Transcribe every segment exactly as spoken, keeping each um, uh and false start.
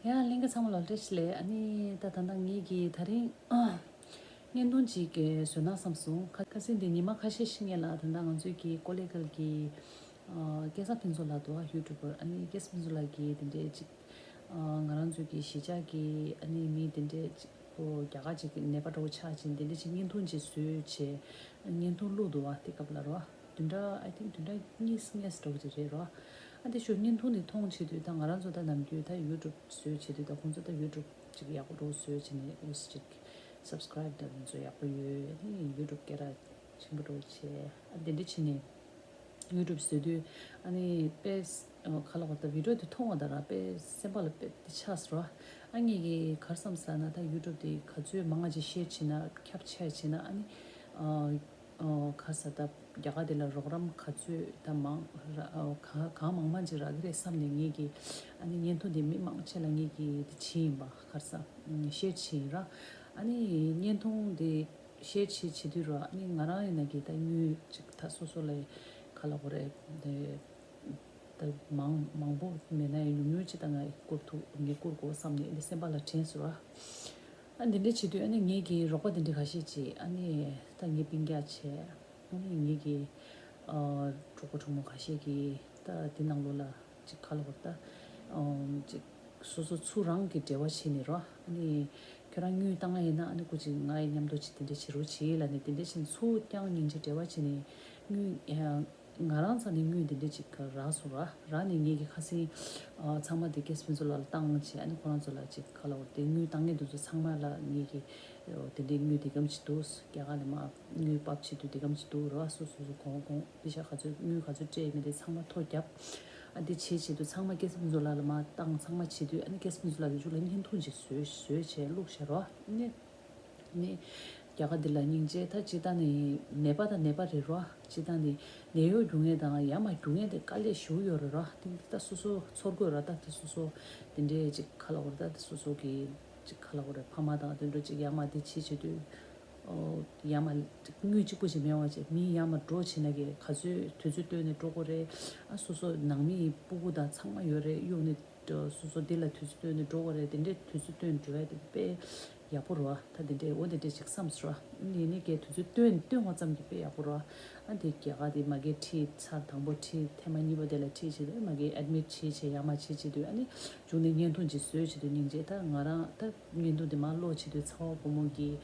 ཡང་ལྷན་རྒྱས་ཚང་མ་ལ་བཀྲ་ཤིས་བདེ་ལེགས། ཨ་ནི་ད་ད་ལྟ་ངེད་ཀྱིས་ད་རིང་བརྙན་ཐུང་ཅིག་བཟོས་ན་བསམ་སོང་། ཁ་ཁ་སང་འདི་ཉི་མ་ཁ་ཤས་ཤིག་སྔོན་ལ་ད་ལྟ་ང་ཚོའི་གི་ཀོ་ལེ་གལ་གྱི་སྐལ་བཟང་ཕུན་ཚོགས་ལགས་འདུག་ཨ། ཡུ་ཊུབ་པར། ཨ་ནི་སྐལ་བཟང་ཕུན་ཚོགས་ལགས་ཀྱིས་དེ་འདྲའི་ཅིག་ང་རང་ཚོའི་གི་གཞིས་ཆགས་ཀྱི་ཨ་ནི་མི་དེ་འདྲའི་ཅིག་ཁོ་རྒྱ་གར་ཅིག་གི་ནད་པ་འདྲ་བོ་ཆགས་ཕྱིན་དེ་འདྲ་ཅིག་བརྙན་ཐུང་ཅིག་བཟོས་བྱས་བརྙན་ཐུང་བླུགས་འདུག་ཨ། དེ་སྐབས་ལ་རོ། བདུན་ཕྲག་I think བདུན་ཕྲག་གཉིས་གཉིས་འདྲ་བོ་ཅིག་རེད་རོ། ཨ་དེ་ཞོ་བརྙན་ཐུང་དེ་མཐོང་བྱེད་དུས་ད་ང་རང་ཚོ་ད་ནམ་རྒྱུན་ད་ཡུ་ཊུབ་བཟོས་བྱེད་དུས་ད་ཁོང་ཚོ་ད་ཡུ་ཊུབ་ཅིག་ཡག་པོ་འདྲ་བོ་བཟོས་བྱས་ནས་ཨུས་ཅིག་སབ་སི་ཀ་རེབ་ད་ང་ཚོ་ཡག་པོ་ཡོད། ཨ་ནི་ཡུ་ཊུབ་སྐད་གྲགས་ཆེན་པོ་འདྲ་བོ་བྱས། ཨ་དེ་འདྲ་བྱས་ནས་ཡུ་ཊུབ་བཟོས་དུས་ཨ་ནི་དཔེ་ཁ་ལོ་བར་ད་བི་ཌིའོ་དེ་མཐོང་བ་ད་ར་དཔེ་སེམས་པ་ལ་དཔེ་དེ་ཆགས་སོ་ར། ཨ་ངེད་ཀྱིས་ག་རེ་བསམ་ཟེར་ན་ད་ཡུ་ཊུབ་དེ་ག་ཚོད་མང་ང་ཅིག་ཤེར་བྱས་ན་ཁྱབ་ཆེ་བྱས་ན་ཨ་ནི་ཨ། ཨོ། ཁ་ས་ད་རྒྱ་གར་དེ་ལ་རོགས་རམ་ག་ཚོད་ད་མང་ར་ཨོ་ག་གང་མང་མང་ཅིག་རག་གི་རེད་བསམ་ནས་ངེད་ཀྱིས་ཨ་ནི་བརྙན་ཐུང་དེ་མི་མང་ཆེ་ལ་ངེད་ཀྱིས་དེ་བྱས་ཡིན་པ། ག་རེ་ཟ། ཤེར་བྱས་ཡིན་ར། ཨ་ནི་བརྙན་ཐུང་དེ་ཤེར་བྱས་བྱེད་དུས་ར་ཨ་ནི་ང་རང་ཡིན་ན་གི་ད་དངུལ་ཅིག་ད་སོ་སོ་ལ་ག་ལ་གོ་རེད་དེ། ད་མང་མང་པོ་མེད་ན་ཡང་ཉུང་ཉུང་ཅིག་ད་ང་བསྐུར་ཐུབ་ངས་བསྐུར་དགོས་བསམ་ནས་འདི་སེམས་པ་ལ་དྲན་སོང་ར། ཨ་འདི་འདྲ་བྱེད་དུས་ཨ་ནི་ངེད་ཀྱི་རོགས་པ་འདི་འདྲ་ཁ་ཤས་ཅིག་ཨ་ནི་ད་ངའི་སྤུན་ཀྱག་བྱས། ཨ་ནི་ངེད་ཀྱི་ཨ་གྲོགས་པོ་གྲོགས་མོ་ཁ་ཤས་ཀྱིས་ད་འདི་ནང་ལོགས་ལ་ཅིག་ག་ལ་བར་ད་ཨ་ཅིག་སོ་སོ་ཚུར་རང་གི་འབྲེལ་བ་བྱས་ནས་རོ། ཨ་ནི་ཁྱོད་རང་དངུལ་བཏང་ང་ཡིན་ན་ཨ་ནི་སྐུ་མཁྱེན་ང་ཡི་མཉམ་དུ་ཅིག་དེ་འདྲ་བྱེད་རོགས་བྱེད་ལབ་ནས་དེ་འདྲ་བྱས་ནས་ཚུར་རྐྱང་སྙིང་རྗེ་འབྲེལ་བ་བྱས་ནས་དངུལ་ཨ། ང་རང་རྩ་ནས་དངུལ་འདི་འདྲ་ཅིག་རག་སོང་ར། རག་ནས་ངེད་ཀྱི་ཁ་སང་ཨ་ཚང་མ་དེ་སྐལ་བཟང་ཕུན་ཚོགས་ལགས་ལ་བཏང་བྱས། ཨ་ནི་ཁོ་རང་ཚོ་ལ་ཅིག་ག་ལ་བར་དེ་དངུལ་བཏང་མཁན་དེ་ཚོ་ཚང་མ་ལ་ངེད་ཀྱི་ཨོ་དེ་འདྲའི་དངུལ་དེ་གམ་ཅིག་འདུག་རྒྱ་གར་ནས་མར་དངུལ་ཕབ་བྱེད་དུས་དེ་གམ་ཅིག་འདུག་ར། སོ་སོ་སོ་གོང་གོང་པེ་ཤ་ག་ཚོད་དངུལ་ག་ཚོད་སྤྲད་མེད་དེ་ཚང་མ་ཐོ་བརྒྱབ། ཨ་དེ་བྱེད་བྱེད་དུས་ཚང་མ་སྐལ་བཟང་ཕུན་ཚོགས་ལགས་ལ་མར་བཏང་ཚང་མ་བྱེད་དུས་ཨ་ནི་སྐལ་བཟང་ཕུན་ཚོགས་ལགས་ཀྱི་མཇུག་ལ་བརྙན་ཐུང་ཅིག་བཟོས་བཟོས་བྱས་བླུགས་བཞག་ར། ཨ་ནི། ནི། རྒྱ་གར་འདི་ལ་སྙིང་རྗེ། ད་སྤྱིར་བཏང་ནི་ནད་པ་དང་ནད་པ་རེད་རོ། སྤྱིར་བཏང་ནི་ནད་གཡོག་རྒྱུག་མཁན་དང་ཡར་མར་རྒྱུག་མཁན་དེ་དཀའ་ལས་ཞེ་པོ་ཡོད་རེད་རོ། དེ་ད་སོ་སོ་ཚོར་དགོས་ར། ད་དེ་སོ་སོ་དེ་འདྲའི་ཅིག་ག་ལ་བར་ད་དེ་སོ་སོ་གི་ཅིག་ག་ལ་བར་ཕ་མ་དང་དེ་འདྲ་ཅིག་ཡར་མར་དེ་བྱེད་བྱེད་དུས། ཨོ། ཡར་མར་དངུལ་གཅིག་པོ་ཅིག་མེད་པ་ཅིག་མི་ཡར་མར་འགྲོ་བྱེད་ན་གི་ག་ཚོད་དུས་ཚོད་བཏོན་ནས་འགྲོ་དགོས་རེད། ཨ་སོ་སོ་ནང་མི་ཡི་སྤུ་གུ་དང་ཚང་མ་ཡོད་རེད། གཡུག་ནས། སོ་སོ་འདི་ལ་དུས་ཚོད་བཏོན་ནས་འགྲོ་དགོས་རེད། དེ་འདྲའི་དུས་ཚོད་བཏོན་འགྲོ་ཡ་དེ་དཔེ་ཡག་པོ་རེད་བ། ད་དེ་འདྲའི་འོ་དེ་འདྲའི་ཅིག་བསམ་སོང་ར། ཡིན་ནའི་ཀྱེ་དུས་ཚོད་བཏོན་བཏོན་བ་ཙམ་གྱིས་དཔེ་ཡག་པོ་རེད་བ། ཨ་དེ་རྒྱ་གར་དེ་མ་གི་ཁྲིད་ཚར་དང་པོ་ཁྲིད་ཐེངས་མ་གཉིས་པ་དེ་ལ་ཁྲིད་བྱེད་དུས་མ་གི་ཨེ་ཌི་མིཊ་བྱེད་བྱེད་ཡར་མར་བྱེད་བྱེད་དུས་ཨ་ནི་མཇུག་ནས་བརྙན་ཐུང་ཅིག་བཟོས་བྱེད་དུས་སྙིང་རྗེ། ད་ང་རང་ད་བརྙན་ཐུང་དེ་མར་ཀློག་བྱེད་དུས་ཚ་བ་བུ་མོ་གིས་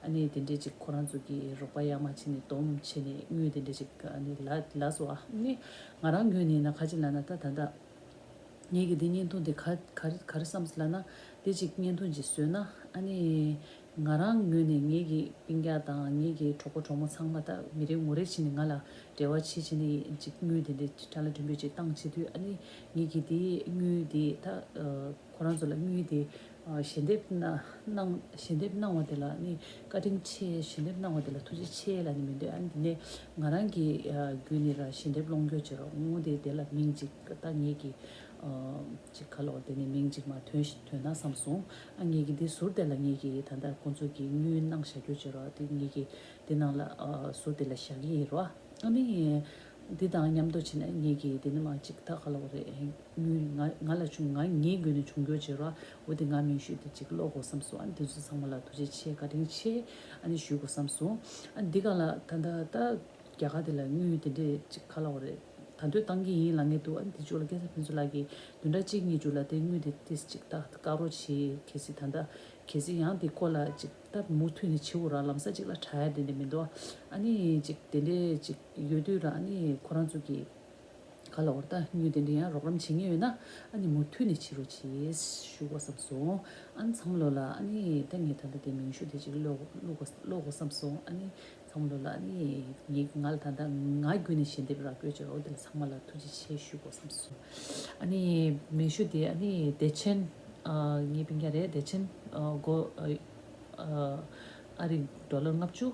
ཨ་ནི་དེ་འདྲའི་ཅིག་ཁོ་རང་ཚོ་གི་རོགས་པ་ཡར་མར་བྱེད་ནས་སྡོམ་བྱེད་ནས་དངུལ་དེ་འདྲ་ཅིག་ཨ་ནི་ལ་ལ་སོ་ཨ་ནི་ང་རང་ངོས་ནས་ཡིན་ན་ག་ཅིག་ལབ་ན་ད་ད་ད། ངེད་ཀྱི་འདི་བརྙན་ཐུང་འདི་ག་ག་རེ་ག་རེ་བསམ་སོང་ལབ་ན། འདི་ཅིག་བརྙན་ཐུང་ཅིག་བཟོས་ན་ཨ་ནི་ང་རང་ངོས་ནས་ངེད་ཀྱི་སྤུན་ཀྱག་དང་ངེད་ཀྱི་གྲོགས་པོ་གྲོགས་མོ་ཚང་མ་ད་མི་རེ་ངོ་རེ་བྱས་ནས་ང་ལ་འབྲེལ་བ་བྱེད་བྱས་ནས་ཅིག་དངུལ་དེ་འདྲའི་ཁྲ་ལ་ཀྲིམ་པོ་ཅིག་བཏང་བྱེད་དུས་ཨ་ནི་ངེད་ཀྱི་དེ་དངུལ་དེ་ད་ཁོ་རང་ཚོ་ལ་དངུལ་དེ་ཞལ་འདེབས་གནང་གནང་ཞལ་འདེབས་གནང་བ་དེ་ལ་ཨ་ནི་བཀའ་དྲིན་ཆེ། ཞལ་འདེབས་གནང་བ་དེ་ལ་ཐུགས་རྗེ་ཆེ་ལབ་ནས་མི་འདོད། ཨ་ནི་དེ་ནས་ང་རང་གི་བརྒྱུད་ནས་ར་ཞལ་འདེབས་སློང་རྒྱུ་བྱེད་རོགས་ངོ་། དེ་དེ་ལ་མིང་ཅིག་ད་ངེད་ཀྱི་ཅིག་ཁ་ལོ་དེ་ནས་མིང་ཅིག་མ་ཐོན་ཐོན་ན་བསམ་སོང་། ཨ་ངེད་ཀྱི་འདི་ཟུར་དེ་ལ་ངེད་ཀྱི་ད་ལྟ་ཁོང་ཚོ་གི་དངུལ་གནང་བཞག་རྒྱུ་བྱེད་རོགས། དེ་ངེད་ཀྱི་འདི་ནང་ལ་ཟུར་དེ་ལ་བཞག་གི་ཡིན་རོགས། ཨ་ནི་འདི་དང་མཉམ་དུ་བྱས་ན་ངེད་ཀྱི་འདི་ནས་མ་ཅིག་ད་ཁ་ལོ་རེད། དངུལ་ང་ང་ལ་བྱུང་ང་ངའི་མགོ་ནས་བྱུང་རྒྱུ་བྱེད་རོགས། འོ་དེ་ང་མིང་ཤོས་དེ་ཅིག་ཀློག་དགོས་བསམ་སོང་། ཨ་ནི་དེ་ཚོ་ཚང་མ་ལ་ཐུགས་རྗེ་ཆེ་བཀའ་དྲིན་ཆེ་ཨ་ནི་ཞུ་དགོས་བསམ་སོང་། ཨ་ནི་འདི་ག་ལ་ད་ད་ད། རྒྱ་གར་དེ་ལ་དངུལ་དེ་འདྲས་ཅིག་ཁ་ལོ་རེད། ད་དུང་བཏང་གི་ཡིན་ལབ་མཁན་འདུག་ཨ་ནི་དེ་ཅུ་ལ་སྐལ་བཟང་ཕུན་ཚོགས་ལགས་ཀྱིས་བདུན་ཕྲག་གཅིག་གཉིས་ཅུ་ལ་དེ་དངུལ་དེ་ཏིས་ཅིག་ད་བཀག་རོགས་བྱེད། གལ་སྲིད་ད་ལྟ་གལ་སྲིད་ཡང་དེ་ཁོ་ལ་ཅིག་ད་མུ་མཐུད་ནས་བྱེད་འོ་ར་ལམ་སང་ཅིག་ལ་དྲག་ཡ་དེ་འདྲས་མི་འདུག་ཨ་ནི་ཅིག་དེ་འདྲས་ཅིག་ཡོད་དུས་ར་ཨ་ནི་ཁོ་རང་ཚོ་གིས་ཁ་ལོ་ར་ད་དངུལ་དེ་འདྲས་ཡང་རོགས་རམ་བྱེད་མཁན་ཡོད་ན་ཨ་ནི་མུ་མཐུད་ནས་བྱེད་རོགས་བྱེད་ཞུ་དགོས་བསམ་སོང་། ཨ་ནི་ཚང་མ་ལོ་ལ་ཨ་ནི་ད་ངས་ད་ལྟ་དེ་མིང་ཤོས་དེ་ཅིག་ཀློག་ཀློག་དགོས་ཀློག་དགོས་བསམ་སོང་། ཨ་ནི། ཚང་མ་ལོ་ལ་ཨ་ནི་ངས་ང་ལ་ད་ལྟ་ང་བརྒྱུད་ནས་ཞལ་འདེབས་རག་ཡོད་ཅེས་འོ་དེ་ལ་ཚང་མ་ལ་ཐུགས་རྗེ་ཆེ་ཞུ་དགོས་བསམ་སོང་། ཨ་ནི་མིང་ཤོས་དེ་ཨ་ནི་བདེ་ཆེན་ཨ་ངའི་སྤུན་ཀྱག་རེད། བདེ་ཆེན་ཨ་གོ་ཨ་ཨ་རི་ཌོ་ལར་ལྔ་བཅུ།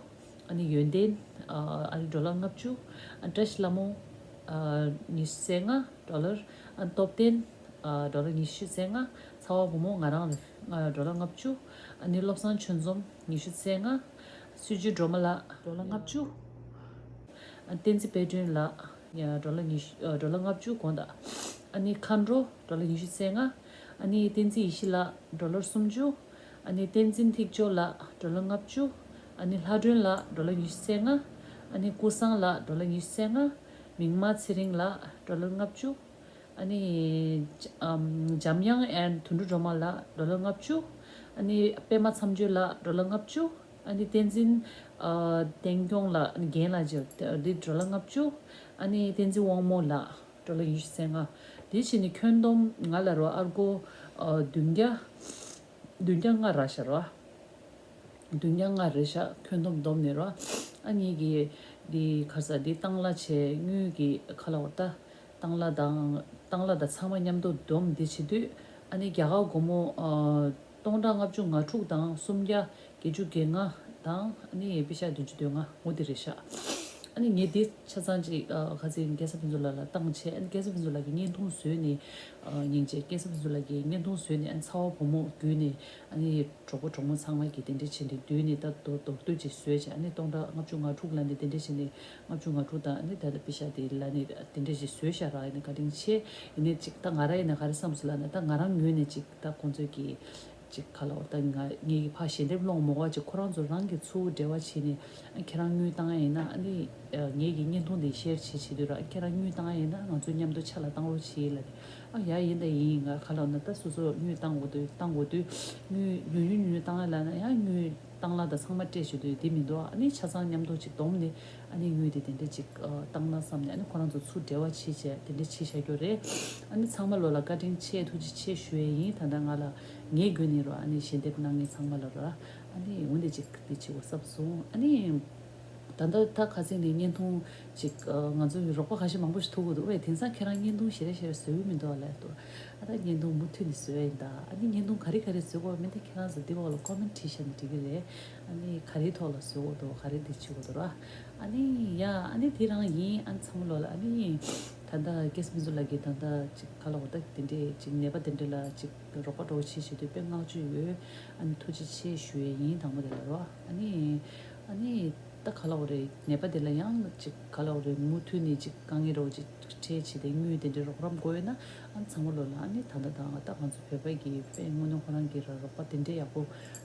ཨ་ནི་ཡོན་ཏན་ཨ་ཨ་རི་ཌོ་ལར་ལྔ་བཅུ། ཨ་བཀྲ་ཤིས་ལྷ་མོ་ཨ་ཉི་ཤུ་རྩ་ལྔ་ཌོ་ལར། ཨ་སྟོབས་ལྡན་ཨ་ཌོ་ལར་ཉི་ཤུ་རྩ་ལྔ། ཚ་བ་བུ་མོ་ང་རང་རེད། ང་ཌོ་ལར་ལྔ་བཅུ། ཨ་ནི་བློ་བཟང་ཆོས་འཛོམས་ཉི་ཤུ་རྩ་ལྔ། སྲིད་ཇུས་སྒྲོལ་མ་ལགས་ཌོ་ལར་ལྔ་བཅུ། ཨ་བསྟན་འཛིན་དཔལ་སྒྲོན་ལགས་ཡ་ཌོ་ལར་ཉི་ཤུ་ཨ་ཌོ་ལར་ལྔ་བཅུ་དགོངས་དག་ཨ་ནི་མཁའ་འགྲོ་ཌོ་ལར་ཉི་ཤུ་རྩ་ལྔ། ཨ་ནི་བསྟན་འཛིན་ཡེ་ཤེས་ལགས་ཌོ་ལར་སུམ་ཅུ། ཨ་ནི་བསྟན་འཛིན་ཐིག་མཆོག་ལགས་ཌོ་ལར་ལྔ་བཅུ། ཨ་ནི་ལྷ་སྒྲོན་ལགས་ཌོ་ལར་ཉི་ཤུ་རྩ་ལྔ། ཨ་ནི་ཀུན་བཟང་ལགས་ཌོ་ལར་ཉི་ཤུ་རྩ་ལྔ། མིག་དམར་ཚེ་རིང་ལགས་ཌོ་ལར་ལྔ་བཅུ། ཨ་ནི་འཇམ་དབྱངས་and དོན་གྲུབ་སྒྲོལ་མ་ལགས་ཌོ་ལར་ལྔ་བཅུ། ཨ་ནི་པད་མ་མཚམས་གཅོད་ལགས་ཌོ་ལར་ལྔ་བཅུ། ཨ་ནི་བསྟན་འཛིན་ཨ་བསྟན་སྐྱོང་ལགས་རྒན་ལགས་ཀྱི་འདི་ཌོ་ལར་ལྔ་བཅུ། ཨ་ནི་བསྟན་འཛིན་དབང་མོ་ལགས་ཌོ་ལར་ཉི་ཤུ་རྩ་ལྔ། དེ་བྱས་ནས་ཁྱོན་བསྡོམས་ང་ལ་རོ་ཨར་སྒོར་ཨ་བདུན་བརྒྱ། བདུན་བརྒྱ་ལྔ་རག་ཤག་རོ། བདུན་བརྒྱ་ལྔ་རེད་ཤག་ཁྱོན་བསྡོམས་བསྡོམས་ནས་རོ། ཨ་ངེད་ཀྱི་འདི་ག་རེ་ཟེར་འདི་བཏང་གླ་བྱས་དངུལ་གྱི་ཁ་ལ་འོ་ད་བཏང་གླ་དང་བཏང་གླ་དང་ཚང་མ་མཉམ་དུ་བསྡོམས་འདི་བྱེད་དུས། ཨ་ནི་རྒྱ་གར་སྒོར་མོ་ཨ་སྟོང་ཕྲག་ལྔ་བཅུ་ང་དྲུག་དང་སུམ་བརྒྱ་བརྒྱད་ཅུ་གྱ་ལྔ་དང་ཨ་ནི་པེ་ཤ་བདུན་ཅུ་དོན་ལྔ་འོ་དེ་རེད་ཤག་ཨ་ནི་ངས་འདི་ཆ་ཚང་ཅིག་ཨ་ག་ཚོད་སྐལ་བཟང་ཕུན་ཚོགས་ལགས་ལ་བཏང་བྱས། ཨ་ནི་སྐལ་བཟང་ཕུན་ཚོགས་ལགས་ཀྱིས་བརྙན་ཐུང་བཟོས་ནས་ཨ་སྙིང་རྗེ། སྐལ་བཟང་ཕུན་ཚོགས་ལགས་ཀྱིས་བརྙན་ཐུང་བཟོས་ནས། ཨ་ནི་ཚ་བ་བུ་མོ་བརྒྱུད་ནས་ཨ་ནི་གྲོགས་པོ་གྲོགས་མོ་ཚང་མ་གིས་དེ་འདྲས་བྱས་ནས་བསྡུས་ནས་ད་མདོར་མདོར་བསྡུས་ཅིག་བཟོས་བྱས། ཨ་ནི་སྟོང་ཕྲག་ལྔ་བཅུ་ང་དྲུག་ལབ་ནས་དེ་འདྲས་བྱས་ནས་ལྔ་བཅུ་ང་དྲུག་དང་། ཨ་ནི་ད་ལྟ་པེ་ཤ་དེ་ལབ་ནས་དེ་འདྲས་ཅིག་བཟོས་ཤག་ར། ཨ་ནི་བཀའ་དྲིན་ཆེ། ཡིན་ནའི་ཅིག་ད་ང་རང་ཡིན་ན་ག་རེ་བསམ་སོང་ལབ་ན། ད་ང་རང་ངོས་ནས་ཅིག་ད་ཁོང་ཚོས་ཀྱིས་ཅིག་ག་ལ་འོ་ད་ང་ངེད་ཀྱི་ཕར་ཞལ་འདེབས་སློང་མོ་བ་ཅིག་ཁོ་རང་ཚོ་རང་གི་ཚུར་འབྲེལ་བ་བྱས་ནས། ཨ་ཁྱེད་རང་དངུལ་བཏང་ཡ་ཡིན་ན། ཨ་ནི་ཨ་ངེད་ཀྱི་བརྙན་ཐུང་འདི་ཤེར་བྱེད་བྱེད་དུས་ར། ཨ་ཁྱེད་རང་དངུལ་བཏང་ཡ་ཡིན་ན་ང་ཚོ་མཉམ་དུ་ཆ་ལ་བཏང་རོགས་བྱེད་ལབ་ནས། ཨ་ཡ་ཡིན་ད་ཡིན། ང་ག་ལ་འོ་ན་ད་སོ་སོ་དངུལ་བཏང་དགོས་དུས་བཏང་དགོས་དུས་དངུལ་ཉུང་ཉུང་ཉུང་ཉུང་བཏང་ཡ་ལབ་ན་ཡང་དངུལ་བཏང་གླ་དང་ཚང་མ་སྤྲད་བྱེད་དུས་དེ་མི་འདུག་ཨ་ནི་ཆ་ཚང་མཉམ་དུ་ཅིག་བསྡོམས་ནས། ཨ་ནི་དངུལ་དེ་དེ་འདྲ་ཅིག་ཨ་བཏང་ན་བསམ་ནས། ཨ་ནི་ཁོ་རང་ཚོ་ཚུར་འབྲེལ་བ་བྱེད་བྱས་དེ་འདྲ་བྱེད་བཞག་རྒྱུ་རེད། ཨ་ནི་ཚང་མ་ལོ་ལ་བཀའ་དྲིན་ཆེ་ཐུགས་རྗེ་ཆེ་ཞུ་ཡས་ཡིན། ད་ལྟ་ང་ལ་ངའི་བརྒྱུད་ནས་རོ། ཨ་ནི་ཞལ་འདེབས་གནང་མཁན་ཚང་མ་ལ་རོ། ཨ་ནི་འོན་ཏེ་ཅིག་དེ་བྱེད་དགོས་བསམ་སོང་། ཨ་ནི་ད་ལྟ་ད་ཁ་སང་ནས་བརྙན་ཐུང་ཅིག་ཨ་ང་ཚོ་རོགས་པ་ཁ་ཤས་མང་པོ་ཞིག་ཐུག་གི་འདུག་བས། དེང་སང་ཁྱེད་རང་བརྙན་ཐུང་ཞེ་རེ་ཞེ་རེ་བཟོ་གི་མི་འདུག་ཨ་ལབ་འདུག་ཨ་ད་བརྙན་ཐུང་མུ་མཐུད་ནས་བཟོ་ཡ་ཡིན་ད། ཨ་ནི་བརྙན་ཐུང་ག་རེ་ག་རེ་བཟོ་དགོས་མིན་དེ་ཁྱེད་རང་ཚོ་འདི་བར་ལ་ཀོ་མེན་བྲིས་བཞག་ན་འགྲིག་གི་རེད། ཨ་ནི་ག་རེའི་ཐོག་ལ་བཟོ་དགོས་འདུག་ག་རེ་འདི་བྱེད་དགོས་འདུག་ར། ཨ་ནི་ཡ་ཨ་ནི་དེ་རང་ཡིན། ཨ་ནི་ཚང་མ་ལོ་ལ་ཨ་ནི་ད་ལྟ་སྐལ་བཟང་ཕུན་ཚོགས་ལགས་ཀྱིས་ད་ལྟ་ཅིག་ག་ལ་འོ་ད་དེ་འདྲས་ཅིག་ནད་པ་དེ་འདྲས་ལ་ཅིག་རོགས་པ་འདྲ་བོ་བྱེད་བྱེད་དུས་དཔེ་བསྔགས་བརྗོད་ཡོད། ཨ་ནི་ཐུགས་རྗེ་ཆེ་ཞུ་ཡས་ཡིན་དང་པོ་དེ་ལ་རོ། ཨ་ནི་ཨ་ནི་ད་ག་ལ་འོ་རེད། ནད་པ་དེ་ལ་ཡང་ཅིག་ག་ལ་འོ་རེད། མུ་མཐུད་ནས་ཅིག་དཀའ་ངལ་འདྲ་བོ་ཅིག་འཕྲད་བྱེད་དེ་དངུལ་དེ་འདྲས་རོགས་རམ་དགོས་ཡོད་ན། ཨ་ནི་ཚང་མ་ལོ་ལ་ཨ་ནི་ད་ལྟ་དང་ད་ང་ཚོ་བོད་པ་གི་དཔེ་དངོས་གནས་ཁོ་རང་གི་ར་རོགས་པ་དེ་འདྲས་ཡག་པོ་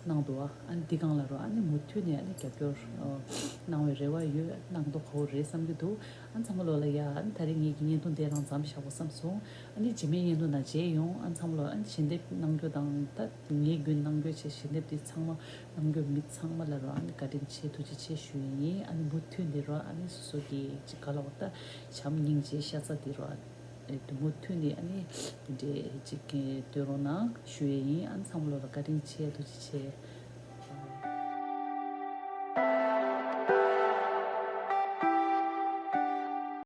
གནང་འདུག་ཨ་ནི་འདི་སྒང་ལ་རོ་ཨ་ནི་མུ་མཐུད་ནས་ཨ་ནི་རྒྱབ་སྐྱོར་ཨ་གནང་བའི་རེ་བ་ཡོད། གནང་མདོག་ཁ་པོ་རེད་བསམ་གྱི་འདུག་ཨ་ནི་ཚང་མ་ལོ་ལ་ཡ། ཨ་ནི་ད་རེས་ངེད་ཀྱི་བརྙན་ཐུང་དེ་རང་མཚམས་བཞག་དགོས་བསམ་སོང་། ཨ་ནི་རྗེས་མའི་བརྙན་ཐུང་ནང་མཇལ་ཡོང་། ཨ་ནི་ཚང་མ་ལོ་ཨ་ནི་ཞལ་འདེབས་གནང་རྒྱུ་དང་ད་ངའི་རྒྱུན་གནང་རྒྱུ་བྱས་ཞལ་འདེབས་དེ་ཚང་མ་གནང་རྒྱུ་མི་ཚང་མ་ལ་རོ་ཨ་ནི་བཀའ་དྲིན་ཆེ་ཐུགས་རྗེ་ཆེ་ཞུ་ཡི་ཡིན། ཨ་ནི་མུ་མཐུད་ནས་རོ་ཨ་ནི་སོ་སོ་གི་ཅིག་ག་ལ་འོ་ད་བྱམས་སྙིང་རྗེ་ཤ་ཚ་དེ་རོ། ཨེ་དུ་མུ་མཐུད་ནས་ཨ་ནི་དེ་འདྲས་ཅིག་གི་སྡོད་རོགས་གནང་ཞུ་ཡས་ཡིན། ཨ་ནི་ཚང་མ་ལོ་ལ་བཀའ་དྲིན་ཆེ་ཐུགས་རྗེ་ཆེ།